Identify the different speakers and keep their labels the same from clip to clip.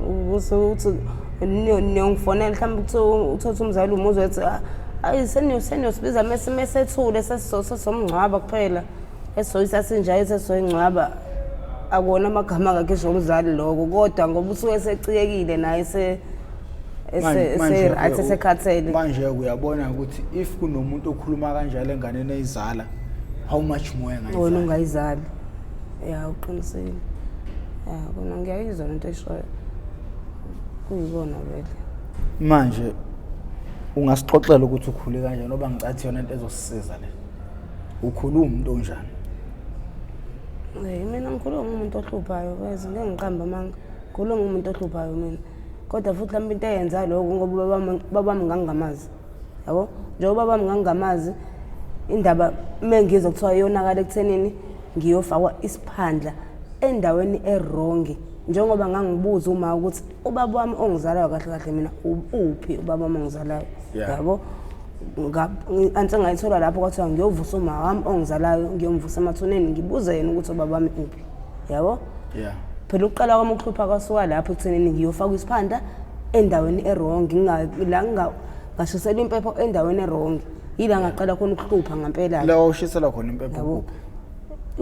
Speaker 1: Ukuthi uthi niyongifonela mhlawumbe kuthiwa uthothe umzali umuzwe ethi ah, ayi seniyosibiza mese mesethule sesomngcwaba kuphela esoyisa sinjayo sesoyingcwaba akuwona amagama akakhishwa umzali lokho kodwa ngoba usuke esecikekile naye ese-right esekhathele.
Speaker 2: Manje uyabona ukuthi if kunomuntu okhuluma kanjalo enganeni eyizala, how much more
Speaker 1: engayizala wena ungayizali. Ya, uqinisile. Ya, kona ngiyayizwa lento eshoyo, kuyikona vele.
Speaker 2: Manje ungasixoxela ukuthi ukhule kanjani, ngoba ngicathi yona into ezosisiza le. Ukhule uwumuntu onjani?
Speaker 1: Mina ngikhule ngumuntu ohluphayo kwezi, ngeke ngiqambe amanga. Ngikhule ngumuntu ohluphayo mina. Kodwa futhi mhlawumbe into eyenza lokho ngoba ubaba wami ngangingamazi. Yabo? Njengoba ubaba wami ngangingamazi, indaba uma ngizwa kuthiwa iyonakala ekuthenini ngiyofakwa isiphandla endaweni e-wrong. Njengoba ngangibuza uma ukuthi ubaba wami ongizalayo kahle kahle mina uphi ubaba wami ongizalayo. Yabo? Anse ngayithola lapho kwathiwa ngiyovusa uma wami ongizalayo, ngiyomvusa emathuneni, ngibuze yena ukuthi ubaba wami uphi. Yabo? Phela ukuqala kwami ukuhlupha kwasuka lapho ekuthenini ngiyofakwa isiphandla endaweni e-wrong, la ngashiselwa impepho endaweni e-wrong. Yila ngaqala khona ukuhlupha ngempela.
Speaker 2: La wawushisela khona impepho kuphi?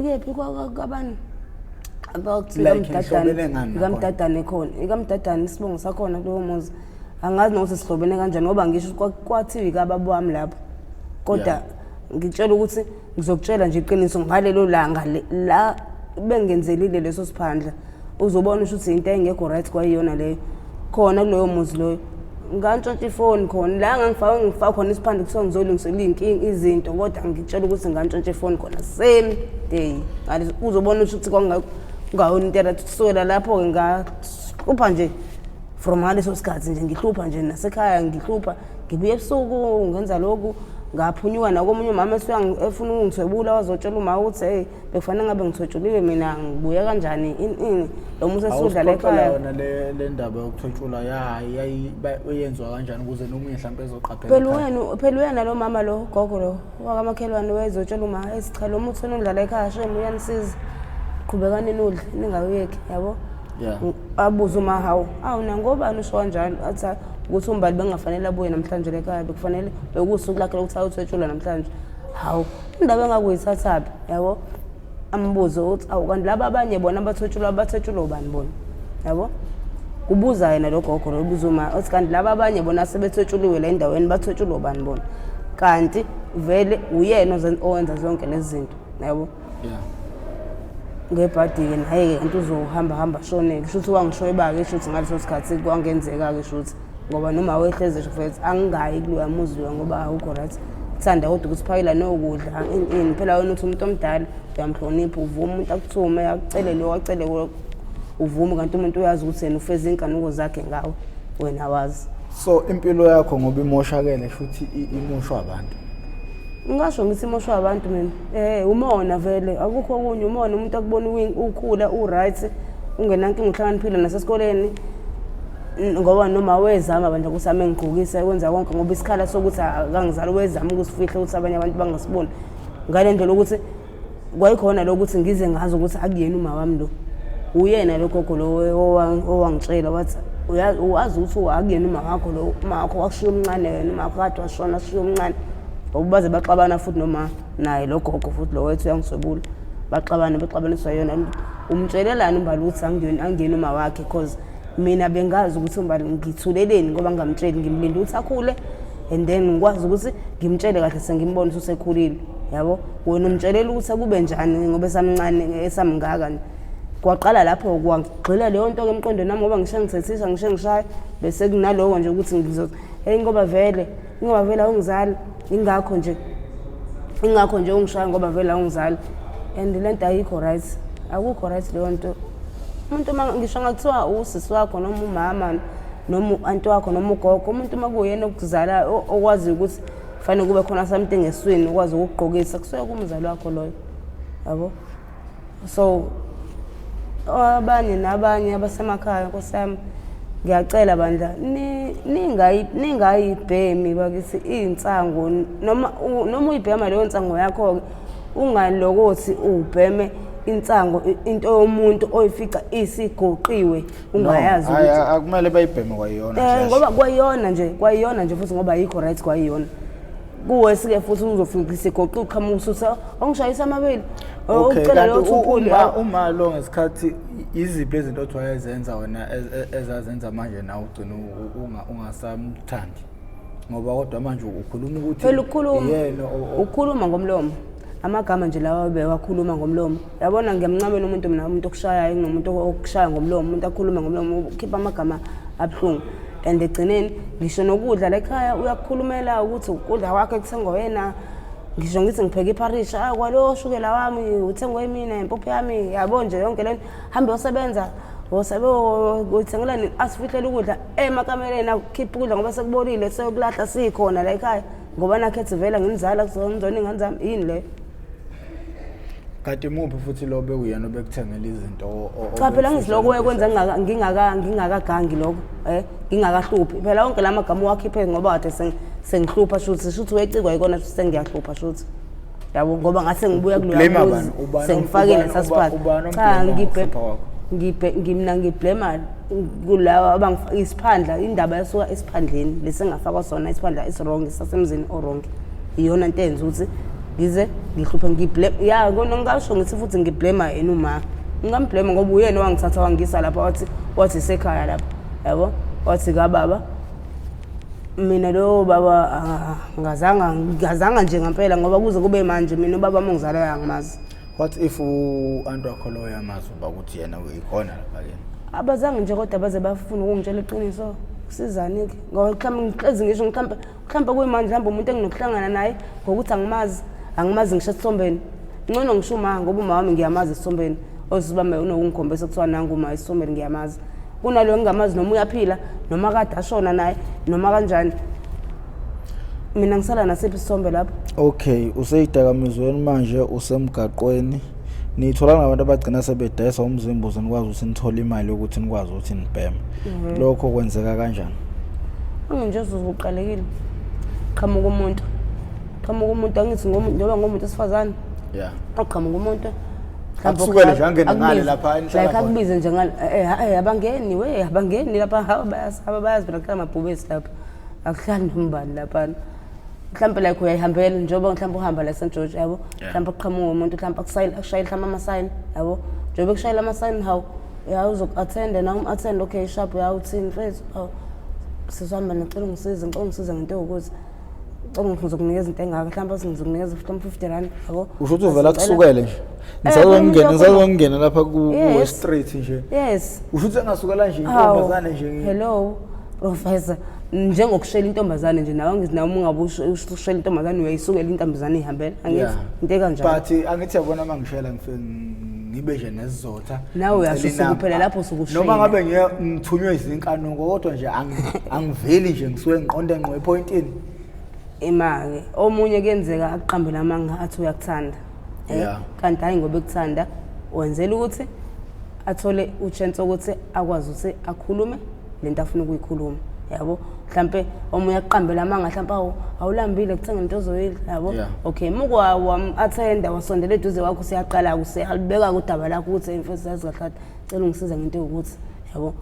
Speaker 1: Kephi kwabani?
Speaker 2: Like nihlobene ngani nakhona?
Speaker 1: Ikamdadane khona, ikamdadane isibongo sakhona kulowo muzi. Angazi nokuthi sihlobene kanjani ngoba ngisho kwathiwa ikababa wami lapho. Kodwa ngitshela ukuthi ngizokutshela nje iqiniso ngalelo langa la bengenzelile leso siphandla, uzobona ukuthi into engekho right kwayiyona leyo khona kuloyo muzi loyo. Ngantshontsha ifoni khona la ngangifake ngifaka khona isiphandla, kuthiwa ngizolungisela iy'nkinga izinto, kodwa ngitshela ukuthi ngantshontsha ifoni khona same day. Uzobona ukuthi kwangayona into right. Kusukela lapho-ke ngahlupha nje from ngaleso sikhathi nje, ngihlupha nje nasekhaya, ngihlupha ngibuye ebusuku ngenza lokhu. Ngaphunyuka nakomunye umama esuke efuna ukungithwebula, wazotshela uma ukuthi hey, bekufanele ngabe ngithwetshuliwe mina, ngibuye kanjani ini ini lo musa esudla
Speaker 2: ekhaya. Yona le ndaba yokuthwetshulwa yayenziwa kanjani ukuze nomunye mhlawumbe ezoqaphela?
Speaker 1: Phela wena, phela uyena lo mama lo gogo lo wakamakhelwane wayezotshela uma ethi cha, lo muthi onudlala ekhaya shame uyanisiza, qhubekani nudle ningawuyeki, yabo. Abuze uma, hawu awu nangobani usho kanjalo? Athi ukuthi umbali bengafanele abuye namhlanje lekhaya, bekufanele bekuwusuku lakhe lokuthi ayothwetshulwa namhlanje. Hawu, indaba engakuyithathaphi, yabo? Ambuze ukuthi awu, kanti laba abanye bona abathwetshulwa bathwetshulwa ubani bona, yabo? Kubuza yena lo gogo lo, ubuza uma uthi kanti laba abanye bona sebethwetshuliwe la endaweni bathwetshulwa ubani bona, kanti vele uyena owenza zonke lezi zinto, yabo. Ngebhadi-ke naye-ke kanti uzohamba hamba shone, kusho ukuthi wangishoyeba-ke, kusho ukuthi ngaleso sikhathi kwangenzeka-ke, kusho ukuthi ngoba noma wehleze futhi angingayi kuloya muzi loya ngoba awukho right. Thanda kodwa ukuthi phakela nokudla ini ini, phela wena uthi umuntu omdala uyamhlonipha, uvume umuntu akuthume akucele lo acele uvume, kanti umuntu uyazi ukuthi yena ufeza iy'nkanuko zakhe ngawe, wena wazi.
Speaker 2: So impilo yakho ngoba imoshakele futhi imoshwa abantu.
Speaker 1: Ngingasho ngithi imoshwa abantu mina. Umona vele, akukho okunye, umona. Umuntu akubona ukhula u-right, ungenankinga, uhlakaniphile nasesikoleni, ngoba noma wezama bandla ukuthi ame ngigqokise wenza konke ngoba isikhala sokuthi akangizali wezama ukusifihla ukuthi abanye abantu bangasiboni ngale ndlela ukuthi kwayikhona lokuthi ngize ngazi ukuthi akuyena uma wami lo, uyena lo gogo lo owangitshela wathi uwazi ukuthi akuyena uma wakho lo, uma wakho washiya omncane, wena uma wakho kade washona ashiya omncane. Ngoba baze baxabana futhi noma naye lo gogo futhi lo wethu uyangiswebula, baxabane bexabaniswa yona. Umtshelelani umbali ukuthi angiyena uma wakhe? Cause mina bengazi ukuthi umbali ngithuleleni ngoba ngingamtsheli, ngimlinde ukuthi akhule and then ngikwazi ukuthi ngimtshele kahle sengimbona ukuthi usekhulile, yabo. Wena umtshelela ukuthi akube njani ngoba esamncane esamngaka nje? Kwaqala lapho kwagxila leyo nto-ke emqondweni nami, ngoba ngishe ngithethisha, ngishe ngishaya, bese kunaloko nje ukuthi ngizothi hey, ngoba vele awungizali, ingakho nje ungishaya ngoba vele awungizali. And le nto ayikho right, akukho right leyo nto. Umuntu uma ngisho ngakuthiwa usisi wakho noma umama noma u-anti wakho noma ugogo, umuntu uma kuyena okuzala okwaziyo ukuthi fanele kube khona something eswini ukwazi ukugqokisa, kusuke kumzali wakho loyo, yabo. So abanye nabanye abasemakhaya, nkosi yami, ngiyacela bandla, ningayibhemi bakithi iy'nsangu. Noma uyibhema leyo nsango yakho-ke, ungalokothi ubheme. Insango into yomuntu oyifica isigoqiwe ungayazi
Speaker 2: ukuthi akumele bayibheme kwayiyona.
Speaker 1: Ngoba kwayiyona nje, kwayiyona nje futhi ngoba ayikho right kwayiyona. Kuwe sike futhi uzofika isigoqi uqhamuka ususa ongishayisa amabili.
Speaker 2: Ucela lo thuphuli. Uma lo ngesikhathi iziphi izinto othi wayezenza wena ezazenza manje nawe ugcina ungasamthandi? Ngoba kodwa manje ukhuluma ukuthi
Speaker 1: phela ukukhuluma ukukhuluma ngomlomo, amagama nje lawa bewakhuluma ngomlomo. Yabona ngiyamncamela umuntu mina, umuntu okushayayo kunomuntu okushaya ngomlomo, umuntu akhuluma ngomlomo ukhipha amagama abuhlungu. And egcineni ngisho nokudla la ekhaya uyakukhulumela ukuthi ukudla kwakhe kuthengwa wena. Ngisho ngithi ngipheka ipharisha, kwalo shukela wami uthengwe mina, impuphu yami, yabo nje yonke lento. Hambe uyosebenza, uyithengela nini, asifihlele ukudla emakamereni, akukhiphe ukudla ngoba sekubolile, seyokulahla sikhona la ekhaya ngoba nakhethi vele ngimzala kuzona ingane zami. Yini leyo?
Speaker 2: Kanti muphi futhi lo bekuyena obekuthengela izinto?
Speaker 1: Cha phela ngiziloko wekwenza ngingakagangi lokho, ngingakahluphi. Phela wonke la magama uwakhiphe ngoba kade sengihlupha shuthi, shuthi wecikwa yikona shuthi sengiyahlupha shuthi. Yabo ngoba ngase ngibuya kuloya muzi sengifakile sasiphatha. Cha ngibhe ngiblema kulawa abangifaka isiphandla, indaba yasuka esiphandleni lesengafakwa sona isiphandla esiwrong sasemzini owrong. Iyona into eyenza ukuthi ngize ngihluphe ngiblame. Ya kona ngingasho ngithi futhi ngiblema yena uma. Ngingamblema ngoba uyena owangithatha wangisa lapha wathi wathi sekhaya lapha. Yabo? Wathi kababa mina lo baba ngazanga nje ngempela ngoba kuze kube manje mina ubaba ongizalayo angimazi.
Speaker 2: What if u-anti wakho lo uyamazi uba ukuthi yena uyikhona lapha kini?
Speaker 1: Abazange nje kodwa baze bafuna ukungitshela iqiniso. Kusizani ke? Ngoba mhlawumbe ngihlezi ngisho mhlawumbe mhlawumbe kuyimanje mhlawumbe umuntu enginokuhlangana naye ngokuthi angimazi, angimazi ngisho esithombeni. Ngcono ngisho uma ngoba uma wami ngiyamazi esithombeni. Osibambe unokungikhombisa kuthiwa nangu uma esithombeni ngiyamazi. Kunalo engingamazi noma uyaphila noma kade ashona naye noma kanjani. Mina ngisala nasiphi isithombe lapho?
Speaker 2: Okay, useyidakamizweni manje usemgaqweni. Nithola nabantu abagcina sebedayisa umzimba uze nikwazi ukuthi nithole imali yokuthi nikwazi ukuthi nibheme. Lokho kwenzeka kanjani?
Speaker 1: Anginje uzuqalekile. Qhamuka umuntu. Qhamuka umuntu angithi njengoba ngumuntu esifazane.
Speaker 2: Yeah.
Speaker 1: Aqhamuka umuntu.
Speaker 2: Akusukele nje angene ngale lapha enihlala
Speaker 1: khona. Akubize nje ngale abangeni we abangeni lapha bayasaba bayazi phela kuhlala amabhubesi lapha. Akuhlali nombani lapha. Mhlawumbe like uyayihambela njengoba mhlawumbe uhamba la St George yabo. Mhlawumbe kuqhamuka umuntu mhlawumbe akusayini akushayele mhlawumbe ama-sign yabo. Njengoba ekushayela ama-sign hawu ya uzoku-attenda nawe um-attend okay sharp ya uthini mfethu hawu sisihamba ngicela ungisize ngicela ungisize ngento ewukuthi ngicela ngizokunikeza into engaka mhlawumbe ngizokunikeza mhlawumbe 50 rand yabo.
Speaker 2: Usho ukuthi uvela kusukele nje. Ngisazongena ngisazongena lapha ku West Street nje.
Speaker 1: Yes.
Speaker 2: Usho ukuthi engasukela nje intombazane nje.
Speaker 1: Hello professor. Njengokushela intombazane nje nawe ngithi nawe uma ungabe ushela intombazane uyayisukela intombazane ihambela angithi into ekanjalo.
Speaker 2: But angithi yabona uma ngishela ngifike ngibe nje nesizotha.
Speaker 1: Nawe uyasho usukuphela lapho usukushela.
Speaker 2: Noma ngabe ngiye ngithunywe izinkanuko kodwa nje angiveli nje ngisuke ngiqonde ngqo epointini.
Speaker 1: Imake omunye kuyenzeka akuqambele amanga athi uyakuthanda. Kanti hayi ngoba ekuthanda wenzela ukuthi athole uchance ukuthi akwazi ukuthi akhulume lento afuna ukuyikhuluma yabo. Mhlambe omunye akuqambela amanga mhlambe awulambile kuthenga into ozoyidla yabo. Okay mukwa wam-attenda wasondela eduze kwakho usiyaqala usiyalibeka kudaba lakho ukuthi mfethu yazi kahle cela ungisize ngento yokuthi yabo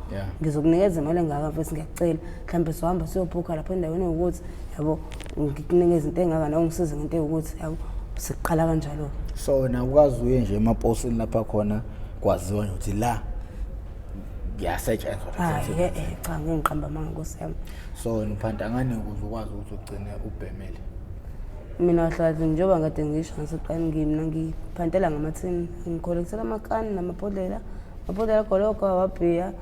Speaker 1: ngizokunikeza imali engaka mfethu ngiyakucela mhlambe sohamba siyobhukha lapha endaweni yokuthi yabo ngikunikeza into engaka nawe ungisize ngento yokuthi yabo siqala kanjalo.
Speaker 2: So wena ukwazi uye nje emaposini lapha khona kwaziwa nje ukuthi la kuyasetshenzwa.
Speaker 1: Hayi cha ngiqamba amanga nkosi yami.
Speaker 2: So wena uphanta ngani ukuze ukwazi ukuthi ugcine ubhemele?
Speaker 1: Mina kahle njengoba ngade ngisho ngiseqani ngimina ngiphantela ngamathini ngikholekthela amakani namabhodlela amabhodlela agologo awabhiya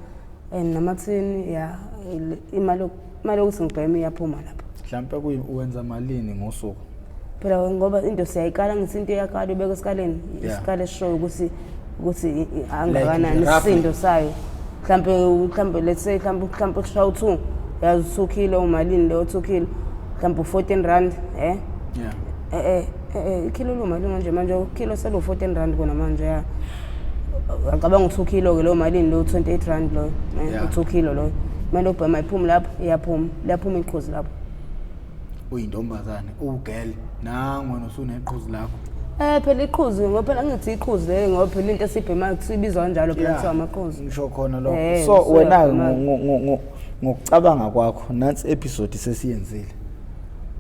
Speaker 1: and namathini ya imali imali yokuthi ngibheme iyaphuma lapho.
Speaker 2: Mhlawumbe uwenza malini ngosuku?
Speaker 1: Phela ngoba into siyayikala ngithi into iyakala ubeka esikaleni isikala esishoyo ukuthi ukuthi angakanani isisindo sayo. Mhlambe mhlambe let's say mhlambe mhlambe kushaya u2 yazi 2 kilo umalini leyo 2 kilo mhlambe 14 rand
Speaker 2: Yeah.
Speaker 1: Ikilo lo malini manje manje ukilo selo 14 rand kona manje ya. Ngicabanga u2 kilo ke lo malini lo 28 rand lo u2 kilo lo. Manje ubhema iphuma lapho iyaphuma liyaphuma iqhuzu lapho.
Speaker 2: Uyintombazane ugirl nangwena usuneqhuzu lakho.
Speaker 1: Phela iqhuzu, ngoba phela ngithi iqhuzu leli, ngoba phela into esibhemayo kusibizwa kanjalo phela, kuthiwa amaqhuzu.
Speaker 2: Ngisho khona lokho. So wena ngokucabanga kwakho, nansi episode sesiyenzile,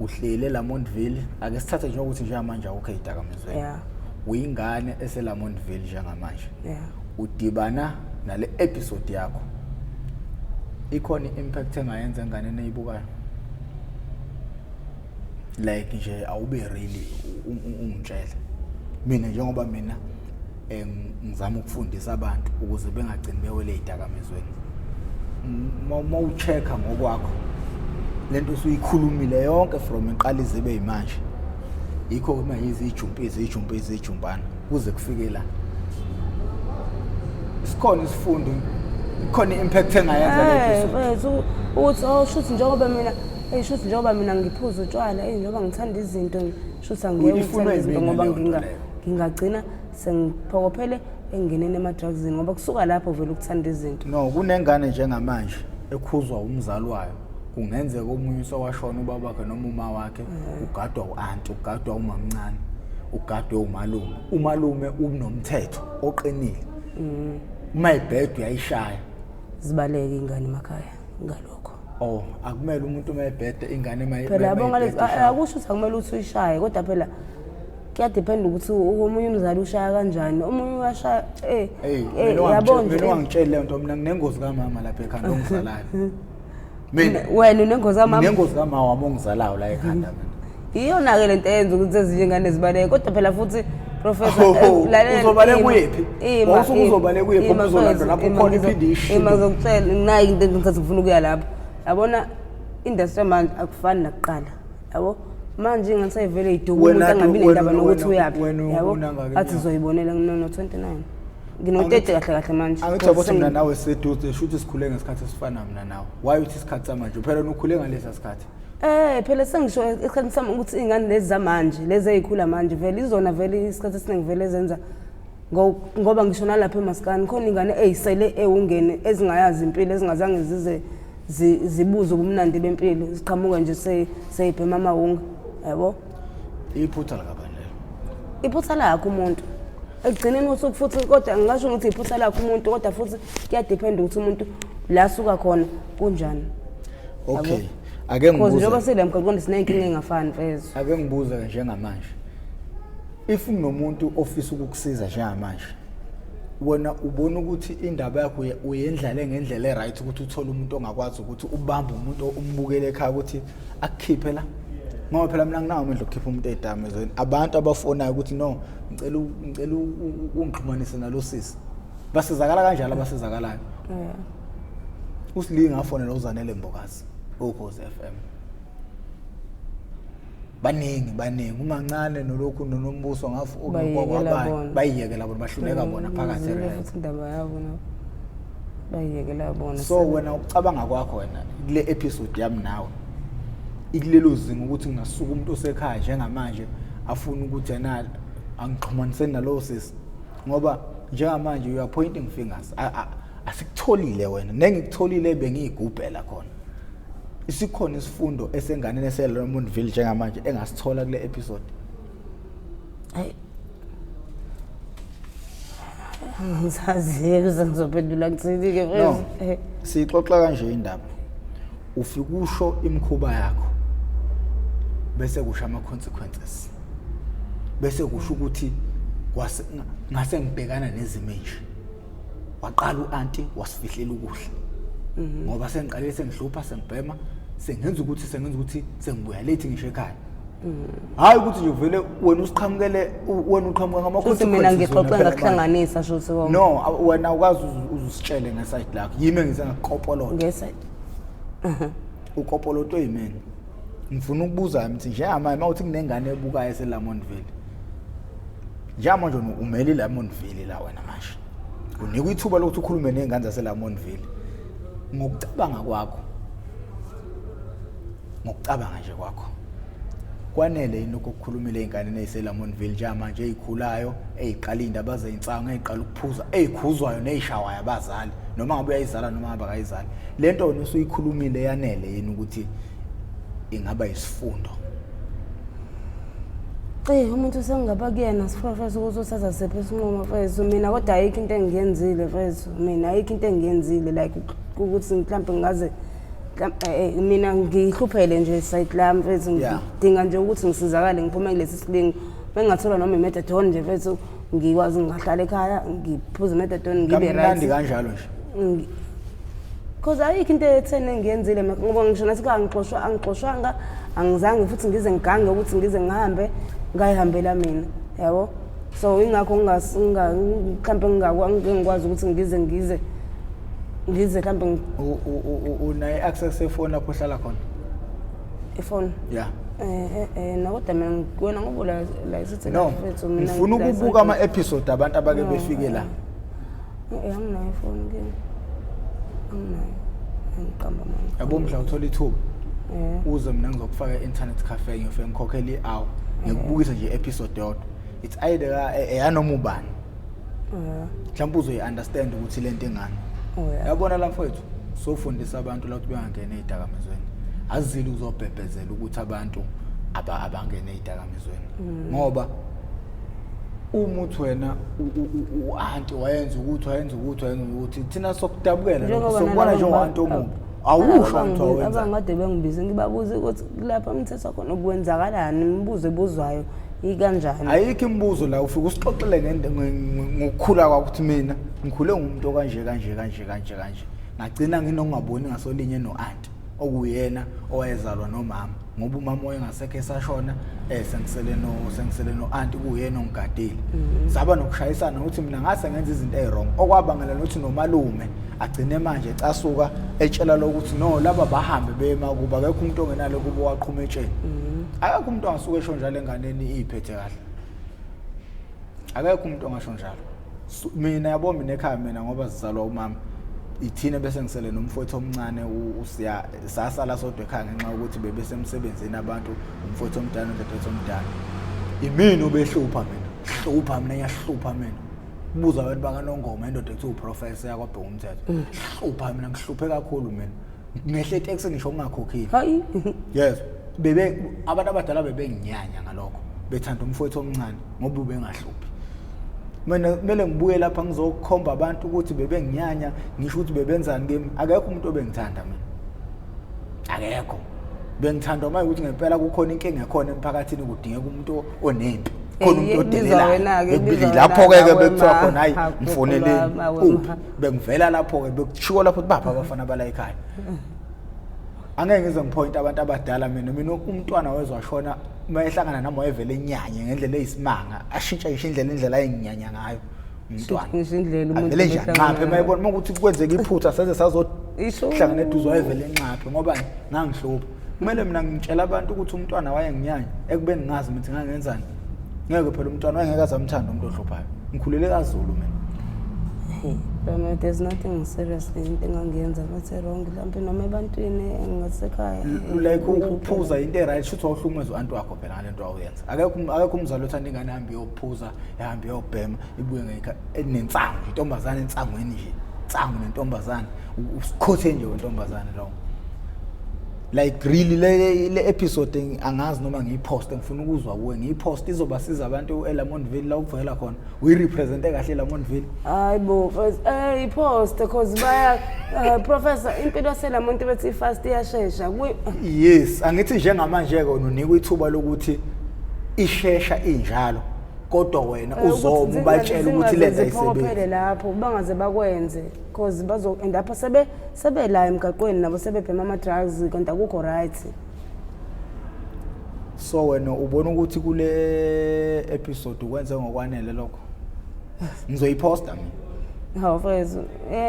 Speaker 2: uhlele Lamontville, ake sithathe nje ukuthi njengamanje awukho ey'dakamizweni, uyingane eseLamontville njengamanje, udibana nale episode yakho, ikhona i-impact engayenza enganeni eyibukayo? Like nje awube really ungitshele mina, njengoba mina ngizama ukufundisa abantu ukuze bengagcini bewele ey'dakamizweni, uma u-check-a ngokwakho lento usuyikhulumile yonke from iqala ize yimanje, yikho uma yizi ijumpi izijumpi izijumpana kuze kufike la, sikhona isifundo, ikhona i-impact engayenza le episode?
Speaker 1: Mfethu, ukuthi oh, shuthi njengoba mina, hey, shuthi njengoba mina ngiphuza utshwala, hey, njengoba ngithanda izinto, shuthi angiyeke
Speaker 2: Ifunwe
Speaker 1: ukuthanda izinto
Speaker 2: yimina
Speaker 1: ngoba
Speaker 2: leyo nto leyo.
Speaker 1: ngingagcina sengiphokophele engingeneni ema-drugsini, ngoba kusuka lapho vele ukuthanda izinto.
Speaker 2: No, kunengane njengamanje ekhuzwa umzali wayo, kungenzeka omunye usewashona ubaba wakhe noma uma wakhe, ugadwa u-anti, ugadwa umamncane, ugadwe umalume. Umalume unomthetho oqinile, uma ibhedwe uyayishaya.
Speaker 1: Zibaleke ingane emakhaya ngalokho.
Speaker 2: Oh, akumele umuntu uma ebhede ingane
Speaker 1: Phela yabo ngalezi
Speaker 2: mayibhede ishaye.
Speaker 1: Akusho ukuthi akumele ukuthi uyishaye, kodwa phela kuyadependa ukuthi omunye umzali ushaya kanjani, omunye uyashaya
Speaker 2: Hey,
Speaker 1: yabo nje.
Speaker 2: Mina ungangitsheli leyo nto, mina nginengozi kamama lapha ekhanda ongizalayo mina.
Speaker 1: Wena unengozi kamama?
Speaker 2: Nginengozi kamama wami ongizalayo la ekhanda mina.
Speaker 1: Iyona-ke lento eyenza ukuthi ezinye ingane zibaleke, kodwa phela futhi, professor,
Speaker 2: Oh,
Speaker 1: lalela,
Speaker 2: uzobaleka
Speaker 1: ima,
Speaker 2: uyephi?
Speaker 1: ima,
Speaker 2: Wawusuke
Speaker 1: ima,
Speaker 2: uzobaleka uyephi?
Speaker 1: ima,
Speaker 2: Uzolandwa
Speaker 1: mfethu,
Speaker 2: lapho
Speaker 1: ima,
Speaker 2: khona iphinde ishiye.
Speaker 1: Ima, ngizokutshela, nayi into engithatha ngifuna ukuya lapho. Yabona, industry yamanje akufani nakuqala, yabo. Manje ingane seyivele iduka, umuntu angabi nendaba nokuthi uyaphi,
Speaker 2: Wena
Speaker 1: yabo.
Speaker 2: unangaki
Speaker 1: Athi
Speaker 2: iminyaka?
Speaker 1: uzoyibonela, ngino-29, ngino-30 kahle kahle manje.
Speaker 2: Angithi yabo mina nawe seduze, shuthi sikhule ngesikhathi esifana mina nawe. Why uthi isikhathi samanje? Phela wena ukhule ngalesa sikhathi.
Speaker 1: Phela sengisho esikhathini sami ukuthi iy'ngane lezi zamanje, lezi ey'khula manje, vele izona vele isikhathi esiningi vele ezenza ngoba ngisho nalapha emaskani khona ingane ey'sele ewungene, ezingayazi impilo, ezingazange zize zibuze ubumnandi bempilo, ziqhamuka nje seyibhema amawunga, yabo.
Speaker 2: Iphutha likabani lelo?
Speaker 1: Iphutha lakhe umuntu ekugcineni usuku futhi, kodwa ngingasho ukuthi iphutha lakhe umuntu, kodwa futhi kuyadiphenda ukuthi umuntu la asuka khona kunjani.
Speaker 2: Okay, ake
Speaker 1: Because
Speaker 2: ngibuze.
Speaker 1: njengoba sile mgaqweni siney'nkinga ey'ngafani, mfethu.
Speaker 2: Ake ngibuze ke njengamanje, if kunomuntu ofisa ukukusiza njengamanje, wena ubona ukuthi indaba yakho uyendlale ngendlela e-right ukuthi uthole umuntu ongakwazi ukuthi ubambe umuntu umbukele ekhaya ukuthi akukhiphe la? Ngoba phela mina nginawo amandla okukhipha umuntu ey'dakamizweni. Abantu abafonayo ukuthi no, ngicela ungixhumanise nalo sisi, basizakala kanjalo abasizakalayo. Usilinga afonela uZanele Mbokazi, Ukhozi FM. Baningi, baningi, umancane nolokhu noNombuso ngafu.
Speaker 1: Bayiyekela bona.
Speaker 2: Bayiyekela bona, bahluleka bona phakathi
Speaker 1: Ngizwile
Speaker 2: e-rehab.
Speaker 1: Futhi indaba yabo nabo bayiyekela bona.
Speaker 2: So wena, ukucabanga kwakho wena kule episode yami nawe, ikulelo zinga ukuthi ngingasuka umuntu osekhaya njengamanje afuna ukuthi yena angixhumaniseni nalowo sisi, ngoba njengamanje you are pointing fingers. Asikutholile wena, nengikutholile bengiyigubhela khona. Isikhona isifundo esenganeni eseLamontville njengamanje engasithola kule episode?
Speaker 1: Hayi, ngisaziyo sengizophendula kuthini-ke.
Speaker 2: No, siyixoxa kanje indaba, ufike usho imikhuba yakho, bese kusho ama-consequences, bese kusho ukuthi ngase ngibhekana nezimo enje. Waqala u-anti wasifihlela ukudla ngoba sengiqalile sengihlupha, sengibhema, sengenza ukuthi sengibuya late ngisho ekhaya. Hhayi ukuthi nje vele wena usiqhamukele, wena uqhamuka
Speaker 1: Futhi mina
Speaker 2: ngama-consequences
Speaker 1: ngixoxe
Speaker 2: wena phela manje.
Speaker 1: Ngakuhlanganisa shuthi konke.
Speaker 2: No, wena awukwazi uzusitshele ngeside lakho, yimi engize ngakukopolota.
Speaker 1: Ngeside.
Speaker 2: Ukopolotwe yimina. Ngifuna ukubuza ngithi njengamanje uma uthi kunengane ebukayo eseLamontville njengamanje, wena umele iLamontville la, wena manje unikwa ithuba lokuthi ukhulume ney'ngane zaseLamontville, ngokucabanga kwakho, ngokucabanga nje kwakho, kwanele yini lokho okukhulumile ey'nganeni ey'seLamontville njengamanje, ey'khulayo, ey'qala iy'ndaba zey'nsangu, ey'qala ukuphuza, ey'khuzwayo ney'shawayo abazali, noma ngabe uyayizala noma ngabe akayizali, le nto wena usuyikhulumile yanele yini ukuthi ingaba isifundo?
Speaker 1: Eyi umuntu sengingaba kuyena sifrofesa ukuthi uthatha siphi isinqumo mfethu mina, kodwa ayikho into engiyenzile mfethu mina, ayikho into engiyenzile like ukuthi mhlawumbe ngingaze mina ngihluphele nje side lami mfethu, ngidinga nje ukuthi ngisizakale ngiphume kulesi silingo. Bengingathola noma i-methadone nje mfethu, ngikwazi ngingahlala ekhaya ngiphuze i-methadone ngibe right.
Speaker 2: Kamnandi kanjalo nje.
Speaker 1: Cause ayikho into etheni engiyenzile mina, ngoba ngisho nathi angixoshwa, angixoshwanga, angizange futhi ngize ngigange ukuthi ngize ngihambe ngayihambela mina, yabo. So ingakho mhlampe ngingakwazi ukuthi ngize ngize ngize mhlampe.
Speaker 2: Unayo i-access yefoni lapho ohlala khona?
Speaker 1: Ifoni?
Speaker 2: Yeah.
Speaker 1: Nakodwa mina wena ngoba la isithi
Speaker 2: No, ngifuna ukubuka ama-episode abantu abake befike la.
Speaker 1: Anginayo ifoni ke. Anginayo. Angiqamba manje.
Speaker 2: Yabo mhla uthola ithuba. Uze mina ngizokufaka e-internet cafe, ngiyofike ngikhokhele i-hour. Ngikubukise nje i-episode yodwa. It's either eyanoma ubani. Mhlawumbe uzoyi-understand ukuthi lento engani. Yabona la mfowethu, sofundisa abantu la ukuthi bengangena ey'dakamizweni. Azile ukuzobhebhezela ukuthi abantu abangene ey'dakamizweni. Ngoba uma uthi wena u-anti wayenza ukuthi wayenza ukuthi wayenza ukuthi, thina sokudabukela lokho, sokubona njengo-anti omubi. Awusho anti wawenza.
Speaker 1: Abangade bengibize ngibabuze ukuthi lapha umthetho khona kwenzakalani, imibuzo ebuzwayo ikanjani.
Speaker 2: Ayikho imibuzo la, ufike usixoxele ngokukhula kwakho ukuthi mina ngikhule ngumuntu okanje kanje kanje kanje kanje. Ngagcina nginokungaboni ngasolinye no-anti okuyena owayezalwa nomama, ngoba umama wayengasekho esashona, sengisele no-anti kuyena ongigadile. Saba nokushayisana ukuthi mina ngase ngenza izinto ezi-wrong, okwabangela nokuthi nomalume agcine manje ecasuka etshela lokuthi no, laba bahambe bema kuba akekho umuntu ongenalo kubo waqhuma etsheni. Akekho umuntu ongasuke esho njalo enganeni iyiphethe kahle. Akekho umuntu ongasho njalo. Mina yabo mina ekhaya mina ngoba sizalwa umama ithina, bese ngisele nomfowethu omncane uSiya, sasala sodwa ekhaya ngenxa yokuthi bebesemsebenzini abantu, umfowethu omdala nodadewethu omdala. Imina obehlupha mina, hlupha mina, ngiyahlupha mina. Buza abantu bakaNongoma, indoda ekuthiwa uprofessor yakwabheka umthetho. Hlupha mina, ngihluphe kakhulu mina. Ngehle etekisini ngisho ngingakhokhile.
Speaker 1: Hayi.
Speaker 2: Yes. Bebe abantu abadala bebenginyanya ngalokho, bethanda umfowethu omncane ngoba ubengahluphi. Mina kumele ngibuye lapha ngizokhomba abantu ukuthi bebenginyanya, ngisho ukuthi bebenzani kimi. Akekho umuntu obengithanda mina. Akekho. Bengithandwa manje ukuthi ngempela kukhona inkinga ekhona emphakathini, kudingeka umuntu onempi. Khona umuntu odelelayo. Lapho-ke ke bekuthiwa khona hayi mfoneleni. Uphi? Bengivela lapho-ke bekushiwo lapho ukuthi bapha abafana bala ekhaya. Angeke ngize ngipoint abantu abadala mina. Mina umntwana wezwashona uma ehlangana nami wayevele enyanye ngendlela eyisimanga, ashintsha ngisho indlela ayenginyanya ngayo umntwana.
Speaker 1: Ngisho indlela umuntu
Speaker 2: avele nje
Speaker 1: ohlangana
Speaker 2: anxaphe uma ebona uma ukuthi kwenzeka iphutha seze
Speaker 1: Isho.
Speaker 2: sazohlangana eduze, wayevele enxaphe ngoba ngangihlupha. Kumele mina ngitshela abantu ukuthi umntwana wayenginyanya ekubeni ngazi ukuthi ngangenzani. Ngeke phela umntwana wayengeke aze amthande umuntu ohluphayo. Ngikhulele kaZulu mina.
Speaker 1: Hey, but there's nothing seriously into engangiyenza bathe wrong mhlawumbe noma ebantwini ngasekhaya.
Speaker 2: Like ukuphuza into e-right, shuthi wawuhlukumeza u-anti wakho phela ngale nto wawuyenza. Akekho umzali othanda ingane ihambe iyophuza, ihambe iyobhema, ibuye nensangu, intombazane ensangweni nje, insangu nentombazane, usikhothe nje wentombazane lowo. Like really le episode angazi noma ngiyiposte, ngifuna ukuzwa kuwe, ngiyiposte izobasiza abantu eLamontville la ukuvela khona. Uyirepresente kahle eLamontville.
Speaker 1: Hayi bo, ipost because baya professor impilo yaseLamonti bethi fast iyashesha.
Speaker 2: Yes, angithi njengamanje ke unikwa ithuba lokuthi ishesha injalo, kodwa wena uzoma ubatshela ukuthi lento ayisebenzi.
Speaker 1: Lapho bangaze bakwenze because bazo end up sebela emgaqweni nabo sebebhema ama drugs, kanti akukho right.
Speaker 2: So wena ubona ukuthi kule episode ukwenze ngokwanele lokho? Ngizoyiposta mina.
Speaker 1: Hawu mfethu,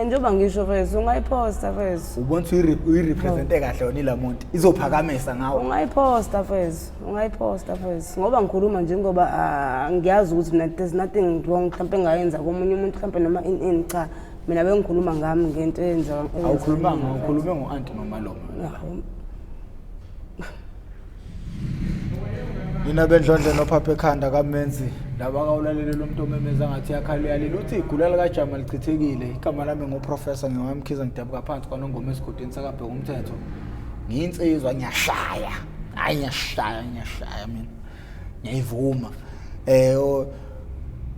Speaker 1: njengoba ngisho mfethu, ungayiposta mfethu.
Speaker 2: Ubona ukuthi uyirepresente kahle wena iLamonti, izophakamisa ngawe.
Speaker 1: Ungayiposta mfethu, ungayiposta mfethu, ngoba ngikhuluma njengoba ngiyazi ukuthi mina there's nothing wrong mhlawumbe engayenza komunye umuntu mhlawumbe noma in cha, mina bengikhuluma ngami ngento eyenzeka.
Speaker 2: Awukhulumanga, ukhulume ngo-anti nomalume. Nina bendlondle nophapha ekhanda kaMenzi, laba kawulalele lo muntu omemeza ngathi yakhala uyalila, uthi igula likajama lichithekile. Igama lami nguProfessor ngiwamkhiza, ngidabuka phansi kwaNongoma esigodini sakabheka umthetho. Ngiyinsizwa, ngiyashaya, hhayi ngiyashaya, ngiyashaya mina. Ngiyayivuma.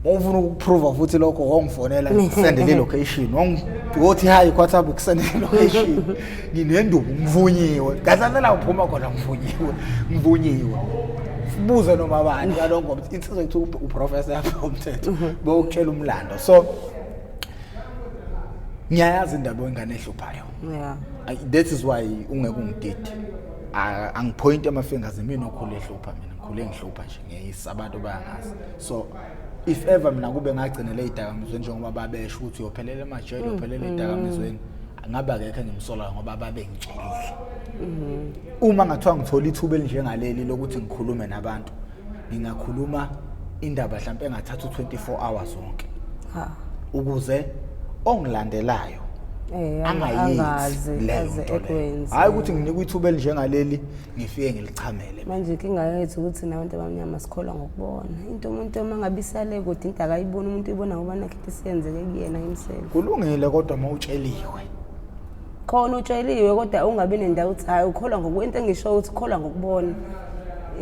Speaker 2: Ufuna ukuprova futhi lokho, wangifonela, ngikusendele i-location, wothi hayi WhatsApp, ngikusendele i-location, nginenduku, ngivunyiwe ngahlalela, ngiphuma khona, ngivunyiwe, ngivunyiwe. Buze noma bani kaloko, ngoba insizwa ethi uprofessor yapha umthetho bokutshela umlando. So ngiyayazi indaba wengane ehluphayo. That is why ungeke ungidide, angipoint ama-fingers. Mina okhule ehlupha, mina ngikhule ngihlupha nje, ngiyayisa, abantu bayangazi. So if ever mina kube ngagcinele ey'dakamizweni njengoba babesho ukuthi uyophelela emajele, uyophelela ey'dakamizweni, ngabe akekho engimsolayo ngoba babengitshelile. Uma ngathiwa ngithola ithuba elinjengaleli lokuthi ngikhulume nabantu, ngingakhuluma indaba mhlawumpe engathatha u-24 hours wonke
Speaker 1: Ha.
Speaker 2: ukuze ongilandelayo angayenzi
Speaker 1: angazi
Speaker 2: leyo
Speaker 1: aze
Speaker 2: nto leyo.
Speaker 1: ekwenze.
Speaker 2: Hhayi ukuthi nginikwe ithuba elinjengaleli, ngifike ngilichamele.
Speaker 1: Manje inkinga yethu ukuthi nabantu abamnyama sikholwa ngokubona into. Umuntu uma ngabe isale kude, into akayiboni umuntu, uyibona ngoba nakho into isiyenzeke kuyena himself.
Speaker 2: Kulungile, kodwa uma utsheliwe.
Speaker 1: Khona utsheliwe, kodwa ungabi nendawo ukuthi hhayi, ukholwa ngoku into engisho ukuthi ukholwa ngokubona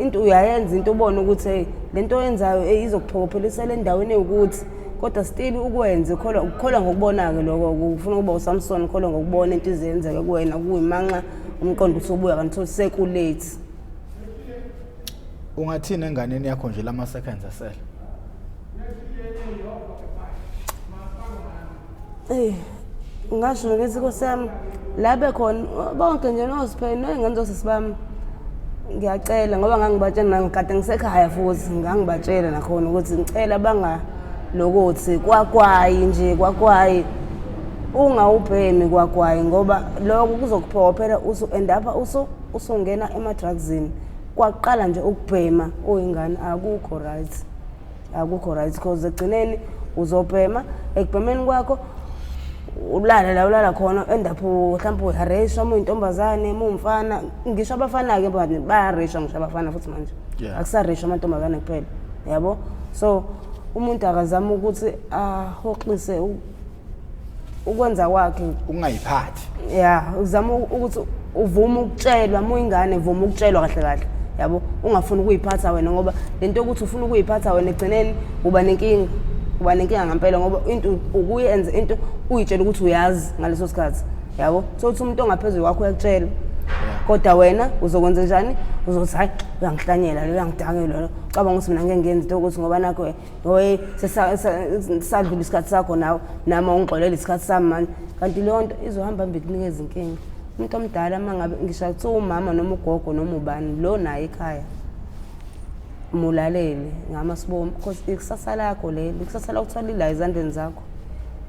Speaker 1: into, uyayenza into, ubone ukuthi hey, le nto oyenzayo izokuphokophelisela endaweni ewukuthi, kodwa still ukwenze. Ukholwa, ukukholwa ngokubona-ke lokho kufuna ukuba uSamson, ukholwa ngokubona into izenzeke kuwena, kuyimanxa umqondo usubuya kanti seku-late.
Speaker 2: Ungathini enganeni yakho nje lama-seconds asele?
Speaker 1: Ngasho ngithi, Nkosi yami, la bekhona bonke nje noSiphe noy'ngane zosisi bami, ngiyacela, ngoba ngangibatshela ngikade ngisekhaya futhi ngangibatshela nakhona ukuthi ngicela bangalokothi kwakwayi nje, kwakwayi ungawubhemi kwakwayi, ngoba lokho kuzokuphokophela usu end up usungena ema-drugsini. Kwaqala nje ukubhema uyingane, akukho right, akukho right, because ekugcineni uzobhema, ekubhemeni kwakho ulale la ulala khona, end up mhlawumbe uyareyishwa uma uyintombazane, uma uwumfana. Ngisho abafana-ke bayareyishwa, ngisho abafana futhi manje. Akusareyishwa amantombazane kuphela, yabo. So umuntu akazame ukuthi ahoxise ukwenza kwakhe.
Speaker 2: Ukungayiphathi.
Speaker 1: Ya, uzama ukuthi uvume ukutshelwa. Uma uyingane, vuma ukutshelwa kahle kahle, yabo, ungafuni ukuyiphatha wena, ngoba lento yokuthi ufuna ukuyiphatha wena, ekugcineni uba nenkinga, uba nenkinga ngempela, ngoba into ukuyenza into uyitshela ukuthi uyazi ngaleso sikhathi, yabo, so uthi umuntu ongaphezulu kwakho uyakutshela, kodwa wena uzokwenza njani? Uzothi hayi, uyangihlanyela lo, uyangidakela lo, cabanga ukuthi mina ngeke ngiyenze into yokuthi ngoba nakho oye sadlula isikhathi sakho nawe, nami awungixolele isikhathi sami manje. Kanti leyo nto izohamba hambe ikunikeza inkinga. Umuntu omdala, uma ngabe ngisho kuthiwa umama noma ugogo noma ubani lo naye ekhaya, mulalele ngamasibomu, because ikusasa lakho leli, ikusasa lakho kuthiwa lila ezandleni zakho.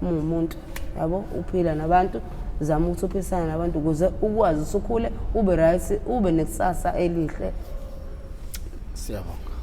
Speaker 1: Uma uwumuntu, yabo, uphila nabantu, zama ukuthi uphilisane nabantu ukuze ukwazi usukhule ube right, ube nekusasa elihle.
Speaker 2: Siyabonga.